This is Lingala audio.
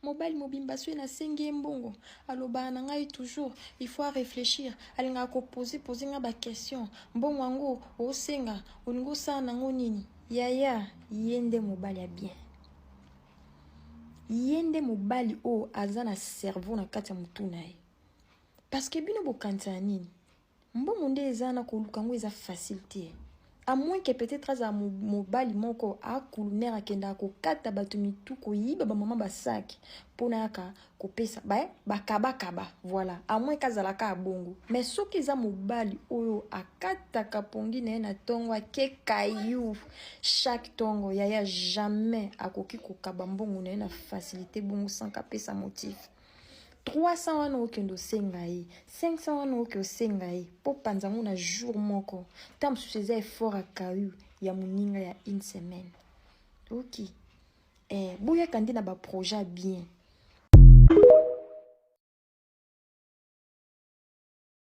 Mobali mobimba soki nasengi ye mbongo, alobaka na ngai toujours il faut réfléchir, alingaka kopose pose nga baquestion. Mbongo yango osenga, olingi osala nango nini? Yaya, ye nde mobali ya bien, ye nde mobali oyo aza na cerveau na kati ya motu na ye. Parce que bino bokanisaka nini? Mbongo nde eza na koluka yango eza facile te, à moins que peut-être azala mobali moko akulunere, akendaka kokata bato mitu, koyiba bamama basaki mpona yaka kopesa bakabakaba. Voilà, à moins kazalaka ya bongo. Mais soki eza mobali oyo akataka pongi na ye na ntongo, akekayu chaque ntongo, yaya, jamais akoki kokaba mbongo na ye na facilité bongo sans kapesa motif. 300 wana okende osenga ye, 500 wana oke osenga ye mpo panza yango na jour moko, ta mosusu eza effort akayu ya moninga ya une semaine. Ok, boyaka nde na baprojet ya bien.